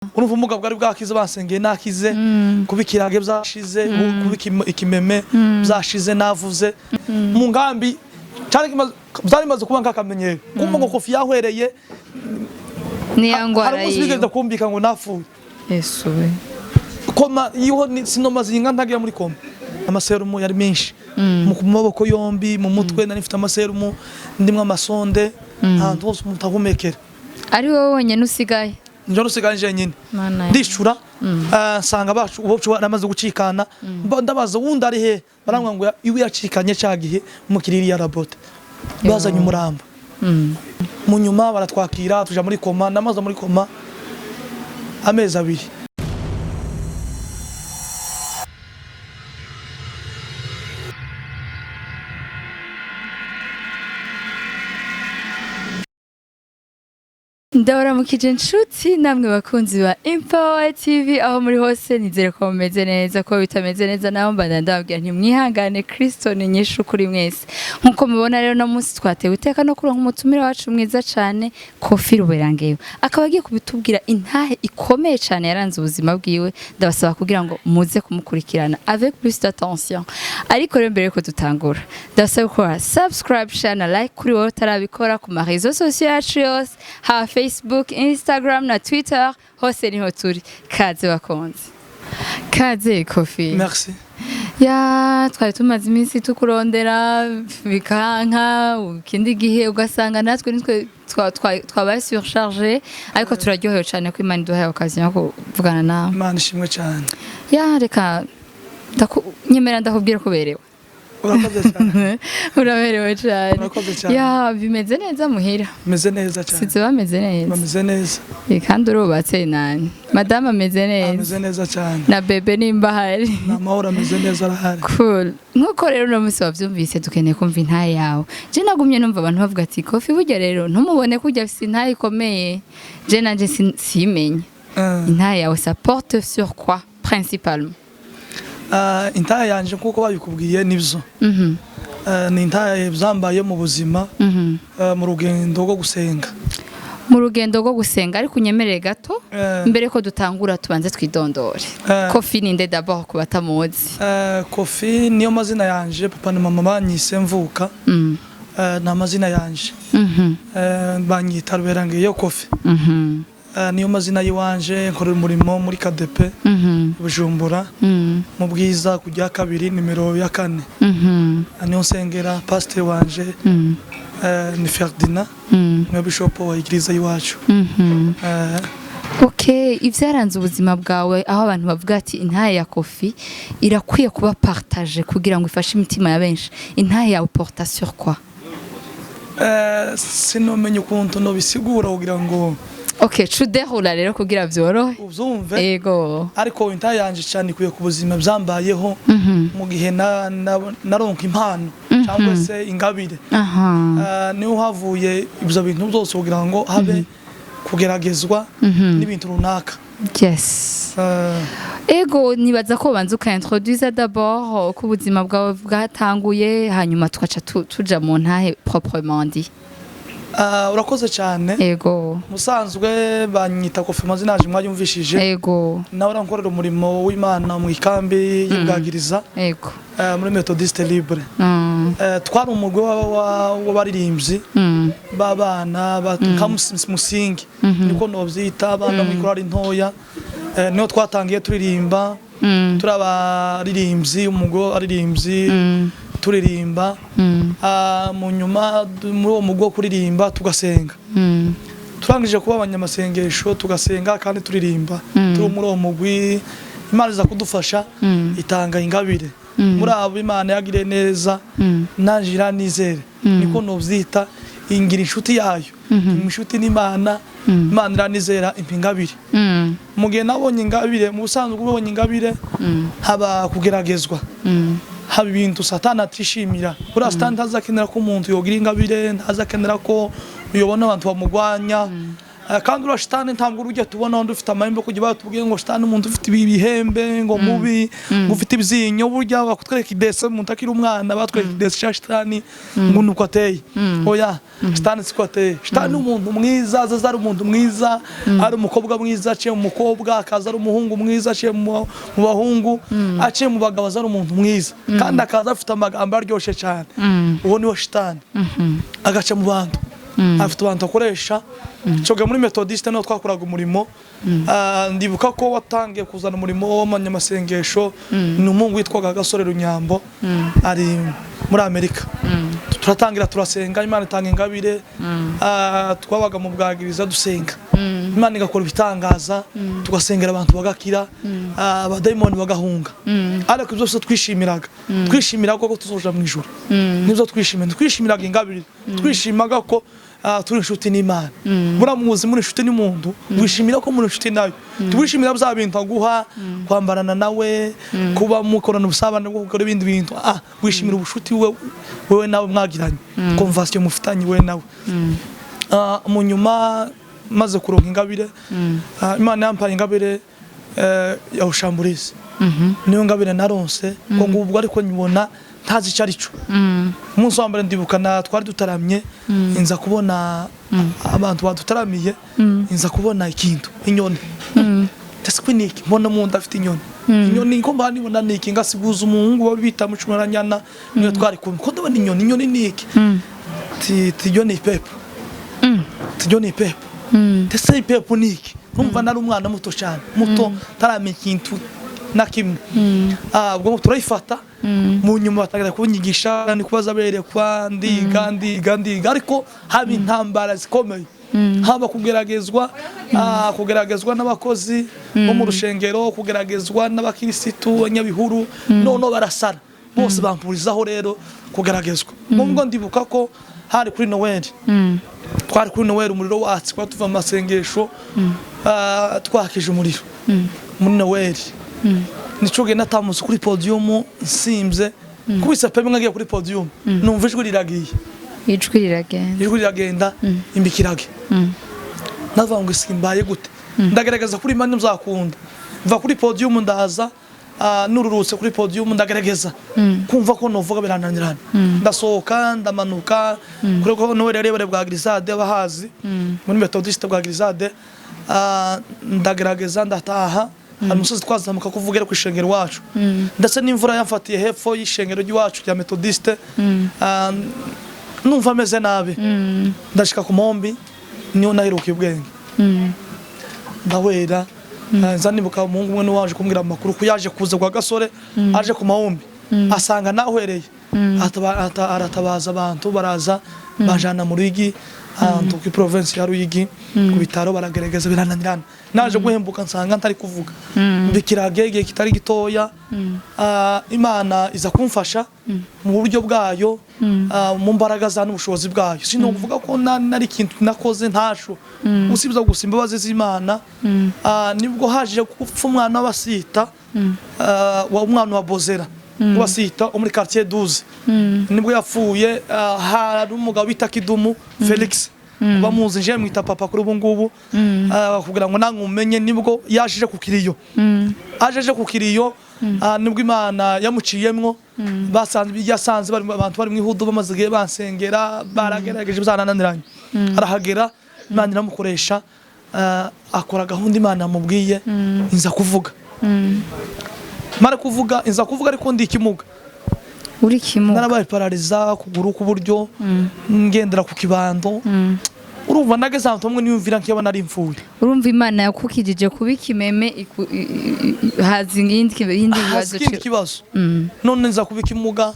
Urumva ubumuga bwari bwakize, bansengeye nakize, kuba ikirage byashize, kuba ikimeme byashize, navuze mu ngambi cyari byari bimaze kuba nk'akamenyero kumva ngo Kofi yahwereye. Niya Hari ngwara umunsi yiwe. bigeze kumbika ngo napfuye. Yesu we! Coma iyo sinomaze inka ntagira muri coma. Amaserumu yari menshi mu maboko yombi, mu mutwe nari mfite amaserumu, ndimwe amasonde ahantu hose umuntu ahumekera. Ari wowe wenyine usigaye? Njye usigaye jenyine. Mana yanjye. Ndishura, nsanga bacu ubo baramaze gucikana. Ndabaza wundi ari he, barambwira ngo iwe yacikanye cya gihe mu kiriri ya rabote bazanye umurambo. Mu nyuma baratwakira, tuja muri coma. Namaze muri coma amezi 2. Ndabaramukije inshuti namwe bakunzi ba Empower TV aho muri hose. Nizere ko mumeze neza. Ko bitameze neza naho mbanda ndababwira nti mwihangane, Kristo ni nyinshi kuri mwese. Nkuko mubona rero, no munsi twatewe iteka no kuronka umutumire wacu mwiza cane, Kofi Ruberangeyo, akaba agiye kubitubwira intahe ikomeye cane yaranze ubuzima bwiwe. Ndabasaba kugira ngo muze kumukurikirana avec plus d'attention. Ariko rero mbere yuko dutangura, ndabasaba gukora subscribe, share na like kuri wowe utarabikora ku ma réseaux sociaux yacu yose, haba Facebook, Instagram na Twitter, hose niho turi. Kaze bakunze, kaze Kofi. Merci. Ya, twari tumaze iminsi tukurondera bikanka, ikindi gihe ugasanga natwe nitwe twabaye surchargé, ariko turaryohewe cyane ko Imana iduhaye occasion yo kuvugana nawe. Imana ishimwe cyane. Ya, reka nyemera ndakubwira ko uberewe. Urakoze cyane. Uraberewe cyane. Urakoze cyane. Ya, bimeze neza muhira? Meze neza cyane. Size bameze neza? Bameze neza. Kandi urubatse nani, madamu ameze neza? Ameze neza cyane. Na bébé nimba ahari? Ni amahoro, ameze neza, arahari. Cool. Nkuko rero uno munsi wabyumvise, dukeneye kumva intahe yawe. Je nagumye numva abantu bavuga ati Kofi burya rero ntumubone ko ujya afise intahe ikomeye. Je nanje simenye. Intahe yawe, ça porte sur quoi principalement? Intahe yanje nkuko babikubwiye nibyo. Ni intahe byambaye mu buzima, mu rugendo rwo gusenga. Mu rugendo rwo gusenga. Ariko unyemerere gato, mbere ko dutangura tubanze twidondore. Kofi ninde d'abord ku batamuzi? Kofi niyo mazina yanje papa na mama banyise mvuka. Ni amazina yanje. Banyita Ruberangiyo Kofi. Niyo mazina y'iwanje. Nkorera umurimo muri KDP Bujumbura, mu Bwiza kujya kabiri, nimero ya 4. Niyo nsengera. Pasiteri wanje ni Ferdinand, niwe bishop wa église y'iwacu. Ok, ibyaranze ubuzima bwawe, aho abantu bavuga ati intahe ya Kofi irakwiye kuba partagée kugira ngo ifashe imitima ya benshi, intahe yawe porte sur quoi? Sinomenya ukuntu nobisigura kugira ngo Ok, cudehura rero kugira byorohe. ubyumve. Ego. Ariko intahe yanje cyane ikwiye ku buzima byambayeho mu gihe naronka impano cyangwa se ingabire. Niho havuye ibyo bintu byose kugira ngo habe kugeragezwa n'ibintu runaka. Ego, nibaza ko banza ukaintroduisa d'abord uko ubuzima bwawe bwatanguye, hanyuma tugaca tuja mu ntahe proprement dit. Urakoze cyane. Ego. Musanzwe banyita Kofi, amazina yaje mwayumvishije. Nawe urankorera umurimo w'Imana mu ikambi y'Ibwagiriza, muri Methodiste Libre. Twari umugwi w'abaririmbyi b'abana nka musingi, niko novyita, abana mu ikorari ntoya. Niho twatangiye turirimba, turi abaririmbyi, umugwi w'abaririmbyi turirimba. Mu nyuma muri uwo mugwi wo kuririmba tugasenga, turangije kuba abanyamasengesho, tugasenga kandi turirimba, turi muri uwo mugwi. Imana iza kudufasha, itanga ingabire muri abo Imana yagiriye neza. Nanje iranizere, niko novyita, ingira inshuti yayo, inshuti n'Imana. Imana iranizera, impa ingabire. Mu gihe nabonye ingabire, mu busanzwe ubonye ingabire haba kugeragezwa, haba ibintu Satani atishimira. Buriya Satani ntazakenera ko umuntu yogira ingabire, ntazakenera ko uyobona abantu bamugwanya. Kandi uriya shitani ntabwo urujya tubona undi ufite amahembe, kujya batubwiye ngo shitani umuntu ufite ibihembe, ngo mubi, ngo ufite ibyinyo. Burya bakutwereka idese umuntu akiri umwana, batwereka idese cya shitani ngo nuko ateye. Oya, shitani siko ateye. Shitani ni umuntu mwiza, azaza ari umuntu mwiza, ari umukobwa mwiza aciye mu mukobwa, akaza ari umuhungu mwiza aciye mu bahungu, aciye mu bagabo, aza ari umuntu mwiza kandi akaza afite amagambo aryoshye cyane. Uwo niwe shitani, agaca mu bantu, afite abantu akoresha. Coga muri Methodiste niho twakoraga umurimo. Ndibuka ko watangiye kuzana umurimo w'amanyamasengesho ni umuhungu witwaga Gasore Runyambo, ari muri Amerika. Turatangira turasenga, Imana itanga ingabire. Twabaga mu bwagiriza dusenga, Imana igakora ibitangaza, tugasengera abantu bagakira, abadayimoni bagahunga. Ariko ibyo byose twishimiraga ko tuzoja mu ijuru, nibyo twishimiraga ingabire, twishimaga ko turi inshuti n'Imana. Buriya muzi muri inshuti n'umuntu, wishimira ko muri inshuti nawe, tuwishimira bya bintu aguha, kwambarana nawe, kuba mukorana ubusabane bwo gukora ibindi bintu. Wishimira ubushuti we wewe nawe mwagiranye, conversation mufitanye we nawe. Mu nyuma maze kuronka ingabire, Imana yampaye ingabire ya ushamburizi. Niyo ngabire naronse ngo ngubwo, ariko nyibona ntazi icyo ari cyo. Umunsi wa mbere ndibuka na twari dutaramye, inza kubona abantu badutaramiye, inza kubona ikintu, inyoni. Ndetse ko niki mbona mu nda afite inyoni, inyoni ko mba nibona niki, ngasiguza umuhungu bari bita Mucumuranyana, niyo twari kumwe, ko ndabona inyoni, inyoni niki? Ti tiyo ni ipepo, tiyo ni ipepo. Ndetse ipepo niki? Numva nari umwana muto cyane, muto ntaramenya ikintu na kimwe. Ubwo turayifata. Mu nyuma batangira kunyigisha, ni kubaza berekwa, ndiga, ndiga, ndiga, ariko haba intambara zikomeye, haba kugeragezwa, kugeragezwa n'abakozi bo mu rushengero, kugeragezwa n'abakirisitu abanyabihuru, noneho barasara bose bampurizaho rero kugeragezwa. Nubwo ndibuka ko hari kuri Noel, twari kuri Noel, umuriro watse, twari tuva mu masengesho, twakije umuriro muri Noel. Nico gihe natambutse kuri podium nsimvye, kubise pe ngiye kuri podium, numva ijwi riragiye. Ijwi riragenda. Ijwi riragenda, imbikirage. Ndavuga ngo simbaye gute? Ndagerageza kuri mani nzakunda mva kuri podium, ndaza, nururutse kuri podium, ndagerageza kumva ko novuga, birananirana. Ndasohoka, ndamanuka kuri ko Noel yarebare bwa Grisade, abahazi muri Methodiste bwa Grisade. Ndagerageza ndataha. Hari umusozi twazamuka kuvuga ku ishengero iwacu, ndetse n'imvura yamfatiye hepfo y'ishengero ry'iwacu rya Methodiste. Numva ameze nabi, ndashika ku mombi, niyo naherukiye ubwenge, ndahwera. Nza nibuka umuhungu umwe waje kumbwira amakuru ko yaje kuza kwa Gasore, aje ku mahumbi asanga nahwereye, aratabaza abantu, baraza bajana mu Ruyigi, ahantu ku province ya Ruyigi, ku bitaro, baragerageza birananirana. Naje guhembuka nsanga ntari kuvuga, mbikirage igihe kitari gitoya. Imana iza kumfasha mu buryo bwayo, mu mbaraga za n'ubushobozi bwayo. Sino kuvuga ko nari ikintu nakoze, ntasho, usibye gusa imbabazi z'Imana. Nibwo haje gupfa umwana w'abasita, wa umwana wa Bozera w'abasita wo muri quartier 12, nibwo yapfuye. Hari umugabo bita Kidumu Felix, bamuzi, nje mwita papa kuri ubu ngubu, kugira ngo nange umenye. Nibwo yaje ku kiriyo, aje ku kiriyo, nibwo Imana yamuciyemwo. Basanze yasanze bari abantu bari mu ihudu, bamaze igihe bansengera, baragerageje byarananiranye. Arahagera, Imana iramukoresha, akora gahunda Imana yamubwiye, inza kuvuga. Mara kuvuga, inza kuvuga, ariko ndi ikimuga. Uri kimuga? Narabaye parariza kuguru k'uburyo, ngendera ku kibando. Urumva nageze ahantu hamwe niyumvira nk'iyo nari mfuye. Urumva Imana yakukijije kuba ikimeme, haza iyindi haza bibazo. Ikindi kibazo, none nza kuba ikimuga.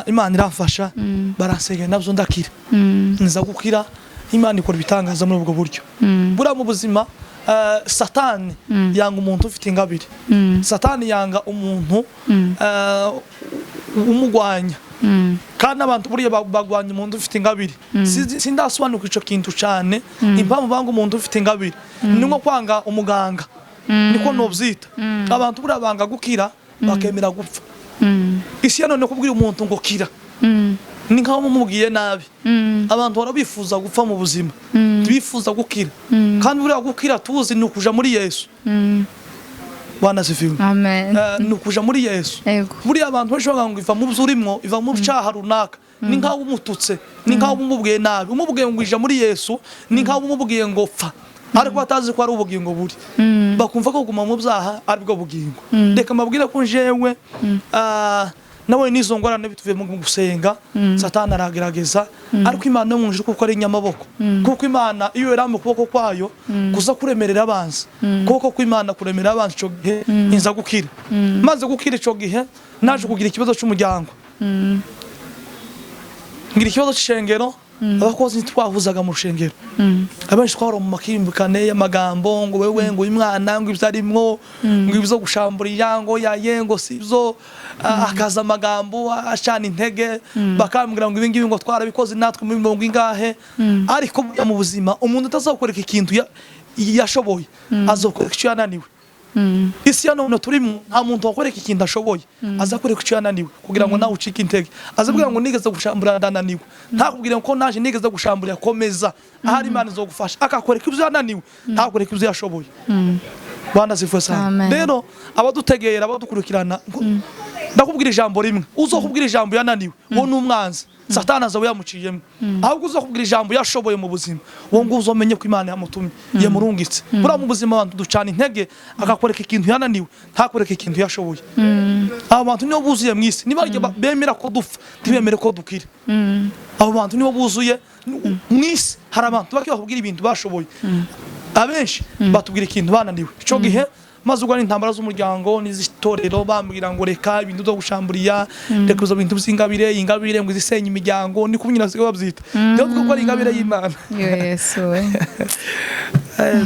Imana iramfasha, baransengera nabyo ndakira, nza gukira. Imana ikora ibitangaza muri ubwo buryo. Buriya mu buzima, Satani yanga umuntu ufite ingabire, Satani yanga umuntu umugwanya, kandi abantu buriya bagwanya umuntu ufite ingabire. Sindasobanuka ico kintu cane, impamvu banga umuntu ufite ingabire. Ni nko kwanga umuganga, niko novyita. Abantu buriya banga gukira, bakemera gupfa. Isi ya none, kubwira umuntu ngo kira ni nkaho mumubwiye nabi. Abantu bahora bifuza gupfa mu buzima. Ntibifuza gukira. Kandi buriya gukira tuzi ni ukuja muri Yesu. Bwana asifiwe. Amen. Ni ukuja muri Yesu. Ego. Buriya abantu benshi bavuga ngo iva mu byo urimo, iva mu cyaha runaka, ni nkaho umututse, ni nkaho umubwiye nabi. Umubwiye ngo ija muri Yesu, ni nkaho umubwiye ngo pfa, ariko batazi ko ari ubugingo buri, bakumva ko kuguma mu byaha ari bwo bugingo. Reka mbabwire ko njewe nabonye n'izo ngorane bituvuye mu gusenga. Satani aragerageza, ariko Imana yo mu ijuru, kuko ari inyamaboko, kuko Imana iyo yari mu kuboko kwayo kuza kuremerera abanzi, kuboko kw'Imana kuremerera abanzi, ico gihe inza gukira. Maze gukira, ico gihe naje kugira ikibazo c'umuryango, ngira ikibazo c'ishengero. Abakozi ntitwahuzaga mu rushengero, abenshi twahora mu makimbikane y'amagambo, ngo wewe, ngo uyu mwana, ngo ibyo arimwo, ngo ibyo gushamburira, ngo yaye, ngo si ibyo. Akaza amagambo acana intege, bakambwira ngo ibi ngibi ngo twarabikoze natwe muri mirongo ingahe. Ariko burya mu buzima umuntu atazakwereka ikintu yashoboye, azokwereka icyo yananiwe. Isi ya none turimo, nta muntu wakwereka ikintu ashoboye, azakwereka icyo yananiwe kugira ngo nawe ucike intege. Azabwira ngo nigeze gushambura ndananiwe, ntakubwire ko naje nigeze gushamburira, komeza ahari Imana izogufasha. Akakwereka ibyo yananiwe, ntakwereka ibyo yashoboye. Bwana asifiwe sana. Amen. Rero abadutegera, abadukurikirana, ndakubwira ijambo rimwe: uzokubwira ijambo yananiwe, uwo ni umwanzi, Satani azaba yamuciyemo. Ahubwo uzokubwira ijambo yashoboye mu buzima, uwo nguwo uzomenye ko Imana yamutumye, yamurungitse. Buriya mu buzima abantu ducana intege, akakwereka ikintu yananiwe, ntakwereka ikintu yashoboye. Abo bantu nibo buzuye mu isi. Niba bemera ko dupfa, ntibemere ko dukira. Abo bantu nibo buzuye mu isi. Hari abantu bake bakubwira ibintu bashoboye, abenshi batubwira ikintu bananiwe. Ico gihe maze ubwo n'intambara z'umuryango n'iz'itorero, bambwira ngo reka ibintu byo gushamburiya, reka ibyo bintu by'ingabire, ingabire ngo izisenya imiryango, niko nyina basigaye babyita. Niyo bavuga ko ari ingabire y'Imana. Yesu we.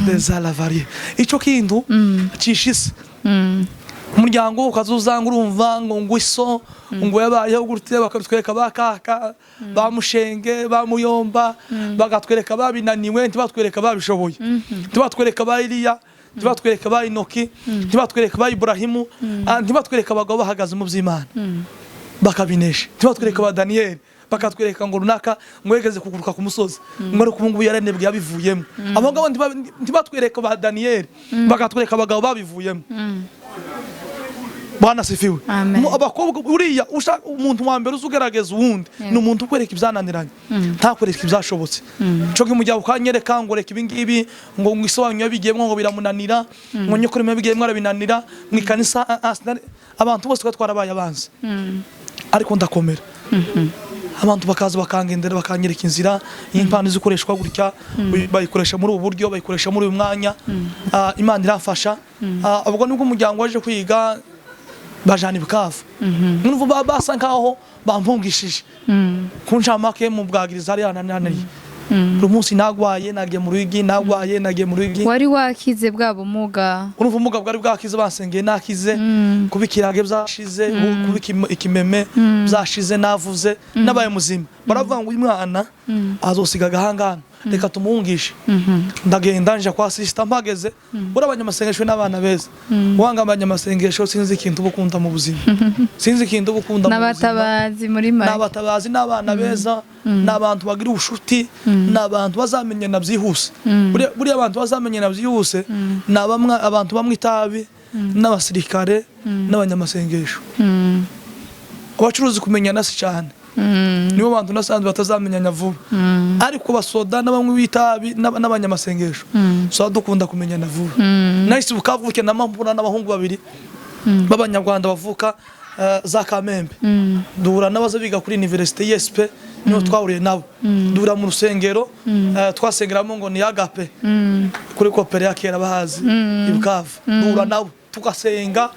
Des alavarie ico kintu cishise umuryango, ukazuzanga urumva ngo iso ngo yabayeho gutya, bakatwereka ba kaka, ba mushenge, ba muyomba, bakatwereka babinaniwe, ntibatwereka babishoboye, ntibatwereka ba Eliya, ntibatwereka ba Inoki, ntibatwereka ba Iburahimu, ntibatwereka abagabo bahagaze mu by'Imana bakabinesha, ntibatwereka ba Daniyeli. Bakatwereka ngo runaka ngo yegeze kuguruka ku musozi, ngo ariko ubu ngubu yaranebwe, yabivuyemo. Abo ngabo ntibatwereka ba Daniyeli, bakatwereka abagabo babivuyemo. Bwana asifiwe. Amen. Abakobwa, uriya ushaka umuntu wa mbere uzi ugerageza uwundi ni umuntu ukwereka ibyananiranye, ntakwereka ibyashobotse. Cyo umujya ukanyereka ngo reka ibi ngibi, ngo isobanuro yabigiyemo ngo biramunanira, ngo nyokuru yabigiyemo arabinanira mu ikanisa. Abantu bose twari twarabaye abanzi, ariko ndakomera. Abantu bakaza bakangendera, bakanyereka inzira iyi mpano izikoreshwa gutya, bayikoresha muri ubu buryo, bayikoresha muri uyu mwanya. Imana iramfasha. Ubwo nibwo umuryango waje kwiga bajana i Bukavu. Numva basa nkaho bampungishije ku ncamake mu bwagiriza hariya yanananiye. Buri munsi nagwaye nagiye mu rugi, nagwaye nagiye mu rugi. Wari wakize bwa bumuga? Urumva ubumuga bwari bwakize, basengeye nakize, kuba ikirage byashize, kuba ikimeme byashize, navuze nabaye muzima. Baravuga ngo uyu mwana azosiga agahangano, reka tumuhungishe. Ndagenda nja kwa sister. Mpageze, buriya abanyamasengesho n'abana beza, wanga abanyamasengesho, sinzi ikintu uba ukunda mu buzima, sinzi ikintu uba ukunda mu buzima. N'abatabazi muri make. N'abatabazi n'abana beza, ni abantu bagira ubushuti, ni abantu bazamenyana byihuse. Buriya abantu bazamenyana byihuse ni abantu banywa itabi n'abasirikare n'abanyamasengesho. Abacuruzi kumenyana si cyane, nibo bantu nasanzwe batazamenyana vuba, ariko basoda n'abanywi b'itabi n'abanyamasengesho usanga dukunda kumenyana vuba. Nahise bukavuke na n'abahungu babiri b'abanyarwanda bavuka za Kamembe, duhura n'abaza biga kuri université ISP, niho twahuriye nabo. Duhura mu rusengero twasengeramo ngo ni Agape kuri kopere ya kera, bahazi i Bukavu. Duhura nabo tugasenga,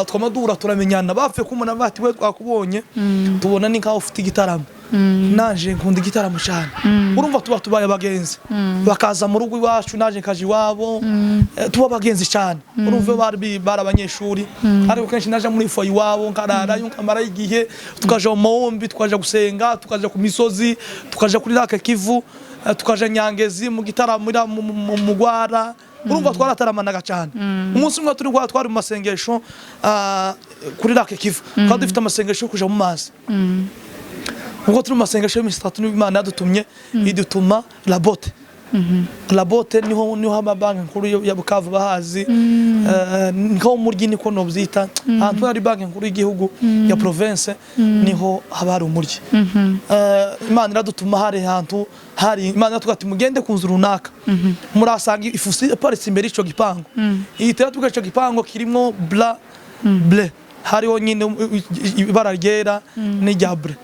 twama duhura turamenyana. Bapfuye kumubona bati we twakubonye, tubona ni nkaho ufite igitaramo, nanje nkunda igitaramo cyane. Urumva tuba tubaye abagenzi, bakaza mu rugo iwacu, naje nkaja iwabo, tuba abagenzi cyane. Urumva bari abanyeshuri, ariko kenshi naje muri foyer iwabo nkararayo, nkamarayo igihe, tukaja mu mahombi, tukaja gusenga, tukaja ku misozi, tukaja kuri Lake Kivu, tukaja Nyangezi mu gitaramo ira mu Gwara. Urumva twarataramanaga cyane. Umunsi umwe turi twari mu masengesho kuri Lake Kivu, twari dufite amasengesho yo kuja mu mazi. Ubwo turi mu masengesho y'iminsi 3, niba Imana yadutumye, idutuma Labote. Labote niho amabanki nkuru ya Bukavu bahazi. Niho umuryi, niko novyita, ahantu hari banki nkuru y'igihugu ya province, niho haba hari umuryi. Imana iradutuma hari ahantu hari Imana iratubwira ati: "Mugende ku nzu runaka, murasanga ifuso iparitse imbere y'ico gipangu." Ihita iratubwira ico gipangu kirimwo bla bleu, hariho nyine ibara ryera n'irya bleu.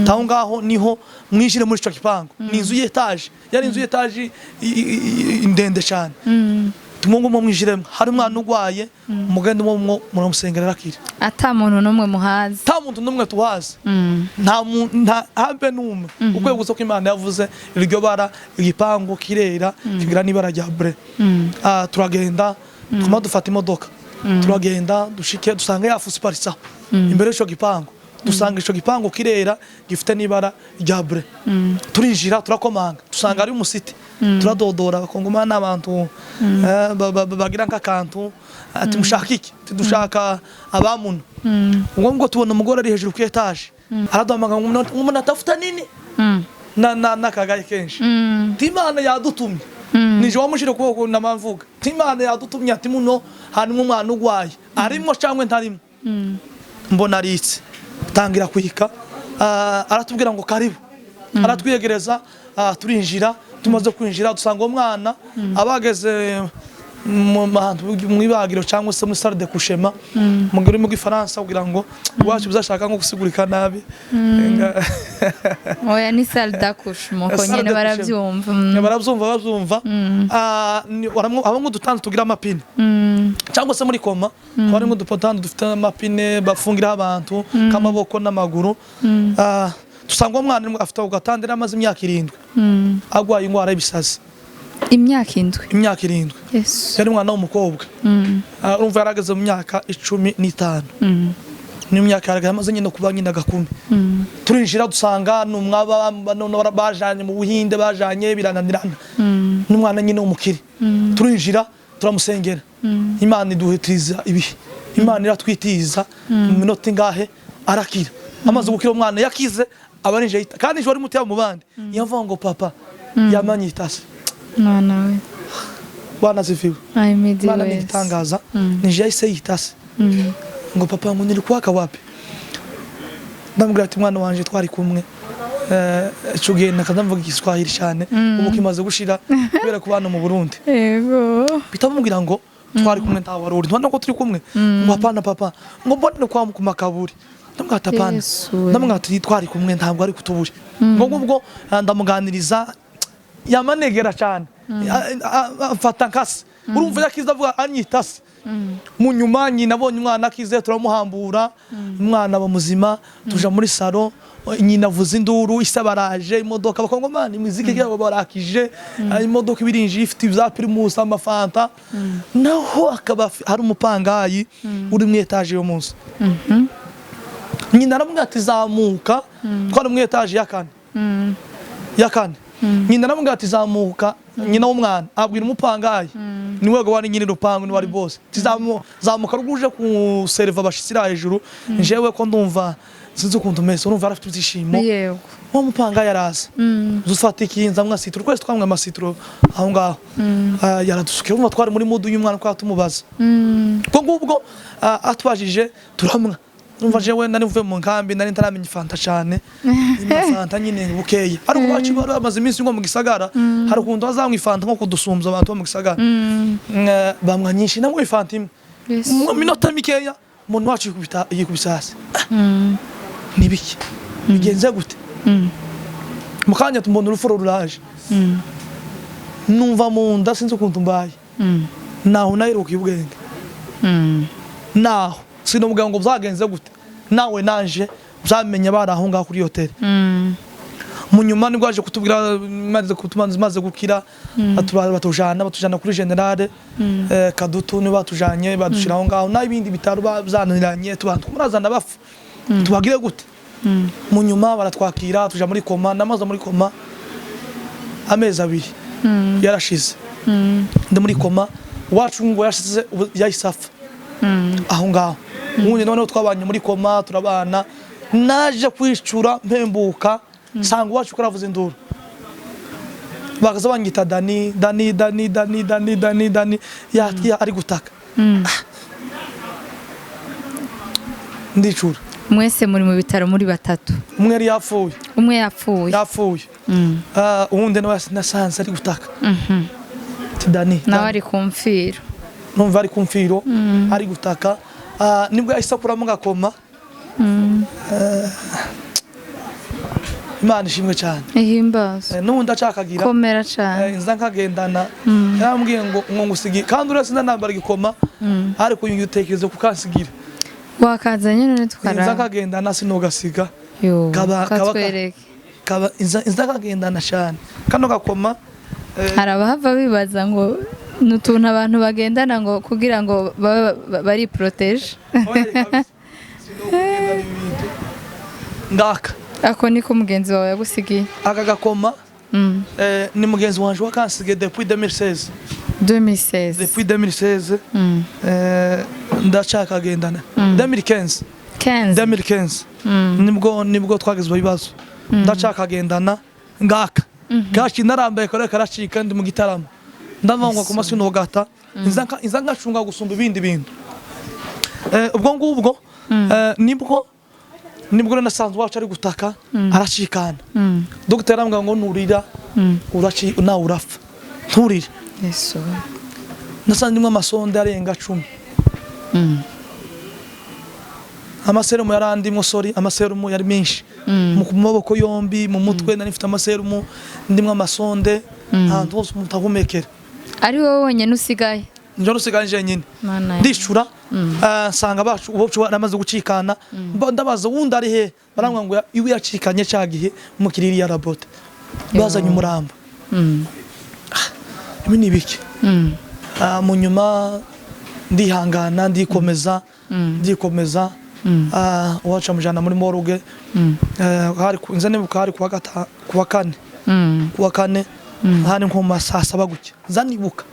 Aho ngaho niho mwinjire muri ico gipangu, ni inzu y'étage, yari inzu y'étage ndende cyane. Tumungu mo mwinjiremo, hari umwana urwaye, mugende mwo muramusengera arakira. Ata muntu n'umwe muhazi? Nta muntu n'umwe tuhazi, nta habe n'umwe. Ukwiye gusa ko Imana yavuze iryo bara, igipangu kirera, kigira n'ibara rya bleu. Ah, turagenda, tuma dufata imodoka, turagenda, dushike dusanga ya fuso iparitse aho imbere y'ico gipangu. Dusanga ico gipangu kirera, gifite n'ibara rya bleu. Turinjira, turakomanga, dusanga ari umusiti, turadodora. Abakongomani n'abantu bagira nk'akantu, ati: "Mushaka iki?" Ati: "Dushaka abamuna." Ubwo ngo tubona umugore ari hejuru ku étage, araduhamagara ngo: "Umuntu atafuta nini?" Na n'akagaye kenshi. Timana yadutumye, nije wamushira ukuboko namamvuga timana yadutumye, ati: "Muno harimo umwana ugwaye, arimwo cyangwa ntarimo?" Mbona aritse, tangira kwika. Aratubwira ngo: "Karibu." Aratwiyegereza, turinjira. Tumaze kwinjira, dusanga uwo mwana abageze mu hantu mu ibagiro cyangwa se muri salle de couchement mu rurimi rw'Ifaransa, kugira ngo iwacu bizashaka nko gusigurika nabi. Oya, ni salle d'accouchement ko Salle nyene d'accouchement. Baravyumva. Barabyumva, babyumva. Habamo udutanda tugira amapine cyangwa se muri coma haba harimo udutanda dufite amapine bafungiraho abantu k'amaboko n'amaguru. Dusanga uwo mwana afite ako gatanda, yari amaze imyaka 7 arwaye indwara y'ibisazi. Imyaka 7? Imyaka 7. Yesu. Yari umwana w'umukobwa. Urumva yarageze mu myaka 15, n'imyaka yarageze amaze nyine kuba nyine agakumi. Turinjira, dusanga ni umwaba none bajanye mu Buhinde, bajanye birananirana, n'umwana nyine w'umukire. Turinjira, turamusengera, Imana iduhitiriza ibihe, Imana iratwitiza mu minota ingahe arakira. Amaze gukira, umwana yakize aba arinjiye yita, kandi ejo wari mutoya mu bandi, yavuga ngo: "Papa yamanyitase." Mwana we. Bwana zifiwe. Ahimidiwe Imana ni Yesu. igitangaza. Nije yahise yitase ngo: "Papa," ngo, "nilikuwaka wapi?" Ndamubwira ati: "Mwana wanje, twari kumwe." Ico gihe nakaza mvuga Igiswahili cyane, ubu kimaze gushira kubera kubana mu Burundi. Bita bamubwira ngo twari kumwe, nta wari uri, ntubona ko turi kumwe? Ngo: "Hapana papa," ngo, "mbone kwa ku makaburi." Ndamubwira ati: "Hapana." Yesu we. Ndamubwira ati: "Twari kumwe, ntabwo ari kutuburi." Ngo ngubwo ndamuganiriza, yamanegera cyane, amfata nkase. Urumva yakiza avuga anyita se. Mu nyuma nyina abonye umwana akize, turamuhambura, umwana aba muzima, tuja muri salon, nyina avuza induru, ise baraje, imodoka, abakongomani imiziki yabo barakije, imodoka ibirinjiye ifite ibya Primus, amafanta, naho akaba hari umupangayi uri mu étage yo munsi. Nyina aramubwira ati: "Zamuka." Twari mu étage ya kane, ya kane. Nyina aramubwira ati: "Zamuka." Nyina w'umwana abwira umupangayi, ni wego wari nyiri rupangu, ni wari bose, ati: "Zamuka ruguje ku seriva abashitsi hejuru, njewe ko ndumva sinzi ukuntu meze." Urumva yarafite ibyishimo. Uwo mupangayi araza, dufata iki, nzamwa citron, twese twamwe ama citron aho ngaho. Yaradusukira. Urumva twari muri mood y'umwana, kwa tumubaza ubwo ngubwo, atubajije turamwa. Urumva jewe nari mvuye mu nkambi, nari ntaramenya ifanta cyane, ifanta nyine bukeye, ariko bacu bari bamaze iminsi nko mu gisagara, hari ukuntu bazanywa ifanta nko kudusumbya abantu bo mu gisagara. Bamwa nyinshi, namwe ifanta imwe. Yesu. Mu minota mikeya umuntu wacu yikubita hasi. Nibiki bigenze gute? Mu kanya tumbona urufuro ruraje, numva mu nda sinzi ukuntu mbaye. Naho naheruka ubwenge, naho sinumubwira ngo byagenze gute, nawe nanje byamenye bari aho ngaho kuri hoteli. Mu nyuma nibwo yaje kutubwira, maze gukira, batujana kuri général Kadutu, nibo batujanye, badushira aho ngaho, n'ibindi bitaro byananiranye, tubantu murazana bafu tubagire gute? Mu nyuma baratwakira, tuja muri coma. Namaze muri coma amezi 2 yarashize ndi muri coma. Wacu ngo yashize ubu yahise apfa aho ngaho. Ubundi noneho twabanye muri coma, turabana. Naje kwicura, mpembuka, nsanga uwacu ko aravuza induru. Bakaza banyita Dani, Dani, Dani, Dani, Dani, Dani, Dani, ya ari gutaka. Ndicura. Mwese muri mu bitaro muri batatu? Umwe yari yapfuye. Umwe yapfuye. Yapfuye. Uwundi nawe nasanze ari gutaka. Ati Dani. Nawe ari ku mfiro. Numva ari ku mfiro, ari gutaka. Nibwo yahise akuramo agakoma. Imana ishimwe cyane. Ihimbaza. N'ubundi acakagira. Komera cyane. Nza nkagendana. Yarambwiye ngo ngusigi kandi uretse ndanambara igikoma ariko uyu utekereza kukansigira. Wakazanye none tukaraba. Nza nkagendana sinogasiga. Yo, katwereke. Kaba inza nkagendana cyane. Kano gakoma hari abahava bibaza ngo nutuntu abantu bagendana ngo kugira ngo bari protege. Ngaka. Ako niko mugenzi wawe yagusigiye. Aka gakoma ni mugenzi wanje wakansigiye depuis 2016. 2016. Depuis 2016. Ndacakagendana. 2015. 2015. Nibwo twagizwe ibibazo. Ndacakagendana ngaka. Kashi narambaye kare karacika ndi mu gitaramo. Ndavangwa ku masi no gata. Inza nkacunga gusumba ibindi bintu. Ubwo ngubwo nibwo nasanzwe wacu ari gutaka aracikana. Dr. arambwira ngo nurira uraci na urapfa. Nturire. Yesu. Nasanze ndimwe amasonde arenga 10. Amaserumu yarandimwo, sorry, amaserumu yari menshi. Mu maboko yombi, mu mutwe nari mfite amaserumu, ndimwe amasonde, ahantu hose umuntu ahumekera. Ari wowe wenyine usigaye? Nje usigaye nje nyine. Ndishura nsanga bacu ubo namaze gucikana, ndabaza wundi ari he, barambwira ngo iwe yacikanye cya gihe mu kiriri ya rabote. Bazanye umurambo. Ibi ni biki? Mu nyuma ndihangana, ndikomeza, ndikomeza. Uwaca mujana muri morgue. Hari nza nibuka hari kuwa kane. Kuwa kane hari nko mu saa 7 gutya. Nza nibuka.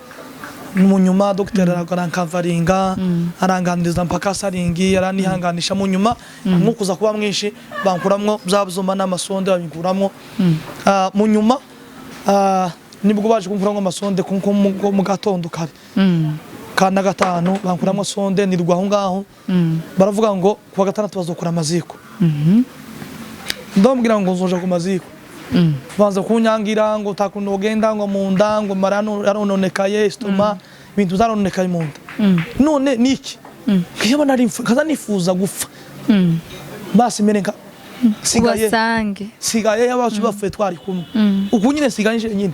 Mu nyuma docteur arankamvaringa, aranganiriza mpaka saringi, aranihanganisha. Mu nyuma nkukuza kuba mwinshi bankuramwo bya byuma n'amasonde babinkuramwo. Mu nyuma nibwo baje kunkuramwo amasonde kunko mu gatondo kare. Kana gatanu bankuramwo sonde nirwa aho ngaho. Baravuga ngo kuwa gatandatu bazokora amaziko. Ndamubwira ngo nzoja ku maziko. Banza kunyangira ngo takundo ogenda ngo munda ngo marano yarononekaye estoma ibintu zarononekaye munda. None niki? Nkiyaba nari kaza nifuza gupfa. Basi merenka sigaye ubasange. Sigaye abacu bapfuye twari kumwe. Uku nyine sigaye nyine.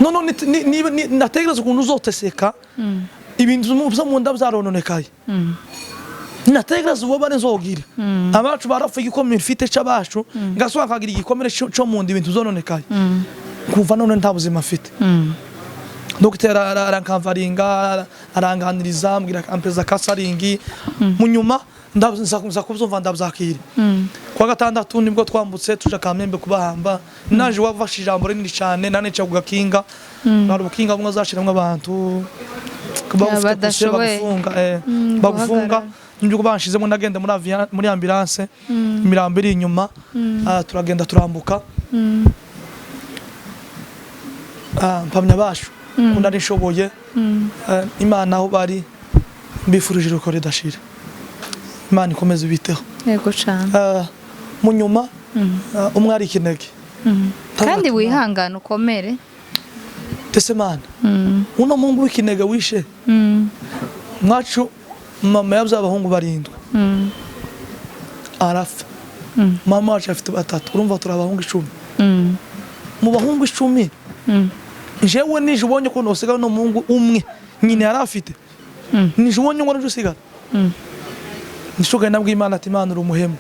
No ni nategereza ukuntu uzoteseka ibintu byo munda byarononekaye. Nategereza ubo bari nzogira. Abacu barapfuye igikomere mfite c'abacu ngasubira nkagira igikomere co munda ibintu zononekaye. Kuva none nta buzima mfite. Dr. arankamvaringa, aranganiriza, ambwira ampeza kasaringi. Mu nyuma ndaza kubyumva ndabyakira. Kwa gatandatu nibwo twambutse tuja Kamembe kubahamba. Naje wafashe ijambo rinini cyane nanica kugakinga. Hari ubukinga bumwe zashiramwe abantu badashoboye bagufunga. Nibwo banshizemo nagenda muri ambulance, imirambo iri inyuma. Turagenda turambuka. Mpamya bashu ko nishoboye. Imana aho bari mbifurije uko ridashira. Imana ikomeze ibiteho. Yego cyane. Mu nyuma umwe ari ikinege. Kandi wihangana ukomere. Tese mana. Uno mungu w'ikinege wishe. Mwacu mama yabyaye abahungu barindwi. Arapfa. Mama wacu afite batatu, urumva turi abahungu 10. Mu bahungu 10 jewe nije ubonye ko nosigaye no mungu umwe nyine yarafite. Nije ubonye ngo nje usigara. Nishogaye nabwo Imana ati Imana uri umuhemu.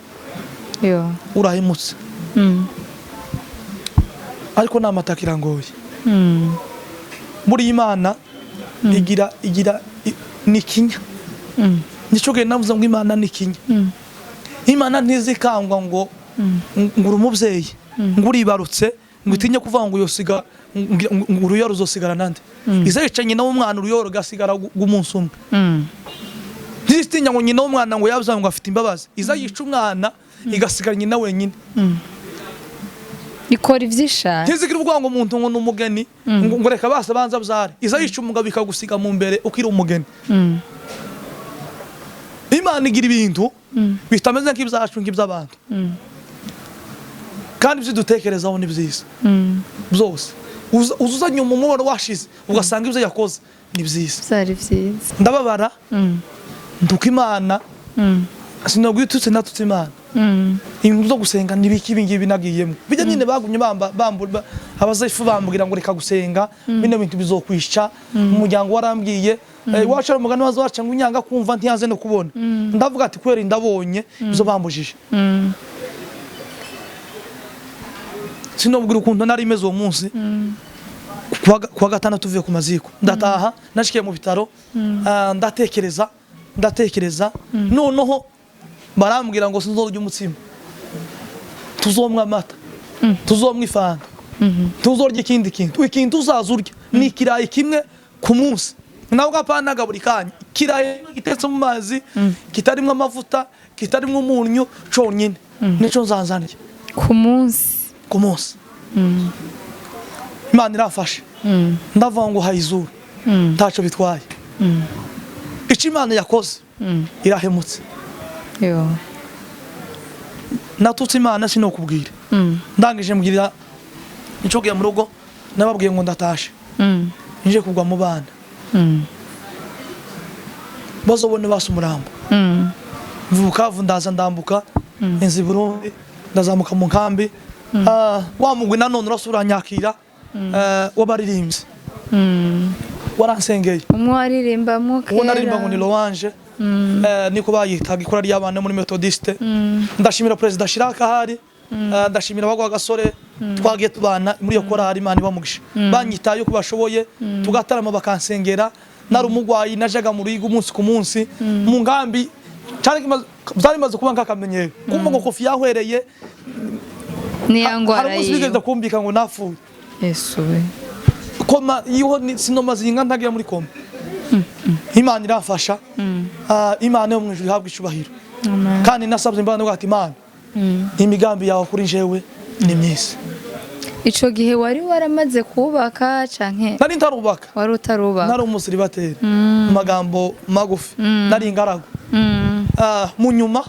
Yo. Urahemutse. Ariko namataka irangoye. Muri Imana igira ni kinya. Nishogaye navuze ngo Imana ni kinya. Imana ntizikangwa ngo ngura umubyeyi ngo uribarutse ngo utinye kuvuga ngo yosiga ngo uruyoro uzosigara nande. Izayica nyina w'umwana uruyoro gasigara gumunsi umwe. Ntizitinya ngo nyina w'umwana ngo yabyaye ngo afite imbabazi. Izayica umwana igasigara nyina wenyine. Ikora ivyishaka. Ntizigira ubwoba ngo umuntu ngo ni umugeni, ngo reka base banza abyare. Iza yica umugabo ikagusiga mu mbere ukiri umugeni. Imana igira ibintu bitameze nk'ibyacu, nk'iby'abantu, kandi ibyo dutekerezaho ni byiza byose. Uza uzanye umubabaro washize, ugasanga ibyo yakoze ni byiza. Vyari vyiza. Ndababara, nduka Imana. Sinabwitutse, natutse Imana. Ibintu byo gusenga nibiki ibi ngibi nagiyemo bijya nyine bagumye bamba bambura abazayifu, bambwira ngo reka gusenga, bino bintu bizokwisha umuryango. Warambwiye iwacu hari umugani waza waca ngo inyanga kumva ntiyaze no kubona. Ndavuga ati kweri ndabonye ibyo bambujije. Sinobwira ukuntu nari meze uwo munsi. Kuwa gatandatu tuvuye ku maziko ndataha, nashikiye mu bitaro, ndatekereza, ndatekereza. Noneho barambwira ngo sinzorya umutsima, tuzomwa amata, tuzomwa ifanta, tuzorya ikindi kintu. Ikintu uzaza urya ni ikirayi kimwe ku munsi, nawe ugapanaga buri kanya ikirayi kimwe gitetse mu mazi, kitarimo amavuta, kitarimo umunyu, conyine nico nzanzanirya. Ku munsi? Ku munsi. Imana irafashe. Ndavuga ngo hayizuru, ntaco bitwaye. Icyo Imana yakoze irahemutse. Yo. Natutse Imana sinokubwira. Ndangije mbwira nshogiye mu rugo, nababwiye ngo ndatashe, nje kugwa mu bana, bazobone basa umurambo. Mvuka ndaza ndambuka inzi Burundi, ndazamuka mu nkambi. Wa mugwi nanone urasubira uranyakira, w'abaririmbyi waransengeye. Umwe waririmbamwo kera? Uwo naririmba ngo ni Louange, niko bayitaga, ikora ry'abana muri Methodiste. Ndashimira Perezida Chirac ahari, ndashimira abagwa gasore twagiye tubana muri iyo korali, Imana ibamugisha, banyitaye ko bashoboye, tugatarama, bakansengera. Nari umugwayi, najaga mu ruyiga umunsi ku munsi mu ngambi. Byari bimaze kuba nk'akamenyero kumva ngo Kofi yahwereye. Niya Hari ngwara umunsi yiwe. bigeze kumbika ngo napfuye. Yesu we! Koma iyo sinomaze inka ntagira muri koma. Imana irafasha. Imana yo mu ijuru ihabwa icubahiro. Amen. Kandi nasabye Imana ngo ati: Imana, imigambi yawe kuri jewe ni myiza. Ico gihe wari waramaze kubaka canke? Nari ntarubaka. Wari utarubaka? Nari umusiribateri, mu magambo magufi nari ingaragu. Mu nyuma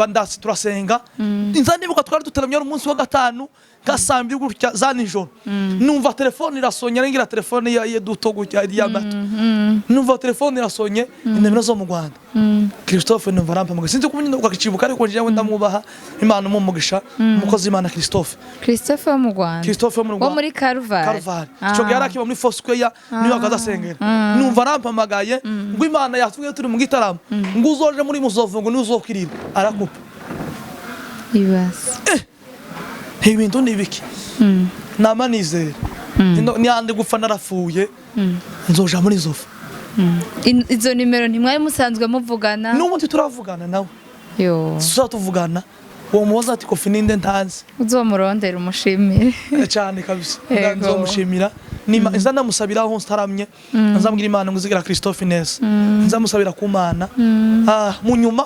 ndasi turasenga, nza nibuka twari duteramye, ari umunsi wa gatanu nka saa mbiri gutya za nijoro, numva telefone irasonye. Arengira telefone ya duto gutya ya mato. Numva telefone irasonye, inimero zo mu Rwanda. Christophe numva arampamagaye. Sinzi ko nyine ukakibuka, ariko njyewe ndamwubaha, Imana umugisha, umukozi w'Imana Christophe. Christophe wo mu Rwanda? Christophe wo mu Wo Rwanda. muri Calvary? Calvary. Ico gihe yari akiba muri Foursquare, niyo akazasengera. Numva arampamagaye ngo Imana yatubwiye turi mu gitaramo ngo uzoje muri Muzovu, ngo nuzokirira. Arakupa. Ibase. Ibintu ni ibiki? Nama nizera niyandi gupfa narapfuye, nzoja muri Nzovu. Izo nimero ntimwari musanzwe muvugana? N'ubundi turavugana nawe. Yo. Tuza tuvugana. Uwo mubaza ati: "Kofi ninde?" Ntanzi. Uzomurondera umushimire. Cyane kabisa. Yego. Nzomushimira. Nima nza ndamusabira aho ntaramye, nzambwira Imana ngo izigira Christophe neza, nzamusabira ku Mana. Mu nyuma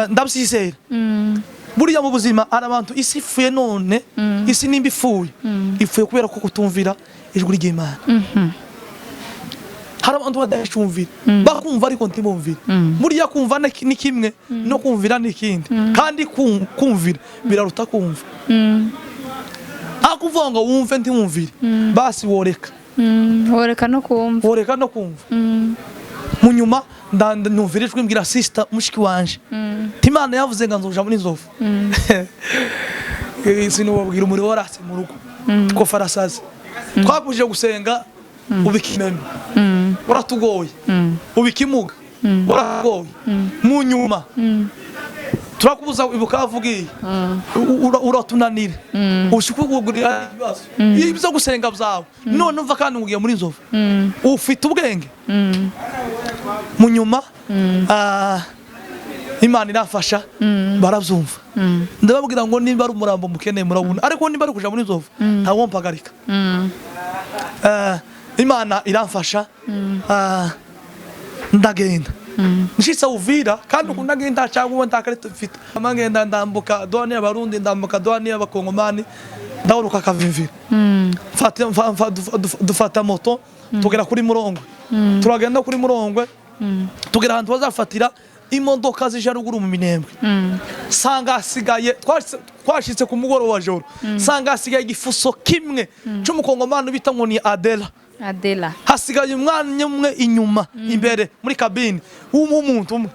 ndabyizera. Buriya mu buzima hari abantu isi ipfuye none, isi nimba ipfuye, ipfuye kubera ko kutumvira ijwi ry'Imana. Hari abantu badacumvira, bakumva ariko ntibumvire. Buriya kumva ni kimwe, no kumvira ni ikindi, kandi kumvira biraruta kumva. Aho kuvuga ngo wumve ntiwumvire, basi woreka. Woreka no kumva. Woreka no kumva. Mu nyuma numvira ijwi mbwira sister, mushiki wanje, Imana yavuze ngo nzoja muri Nzovu. Sinubabwira umuriro waratse mu rugo ko farasaze twabujije gusenga, ubikimeme uratugoye, ubikimuga uratugoye. Mu nyuma turakubuza ibukavu ugiye uratunanira, ushikugurira ibibazo ibyo gusenga byawe. None umva kandi ugiye muri Nzovu, ufite ubwenge. Mu nyuma Imana irafasha, barabyumva. Ndababwira ngo nimba ari umurambo mukeneye murabona, ariko nimba ari kuja muri Nzovu ntawompagarika. Imana iramfasha, ndagenda. Nshitse Uvira, kandi ukuntu ndagenda cyangwa ubu nta karita mfite, ngenda ndambuka douane y'Abarundi, ndambuka douane y'Abakongomani. Ndahuruka akavimvira. Dufata moto, tugera kuri Murongwe, turagenda kuri Murongwe, tugera ahantu bazafatira imodoka zija ruguru mu Minembwe. Sanga hasigaye, twashitse ku mugoroba wa joro, sanga hasigaye igifuso kimwe c'umukongomani bita ngo ni Adela. Adela. Hasigaye umwanya umwe inyuma, imbere muri cabine w'umuntu umwe.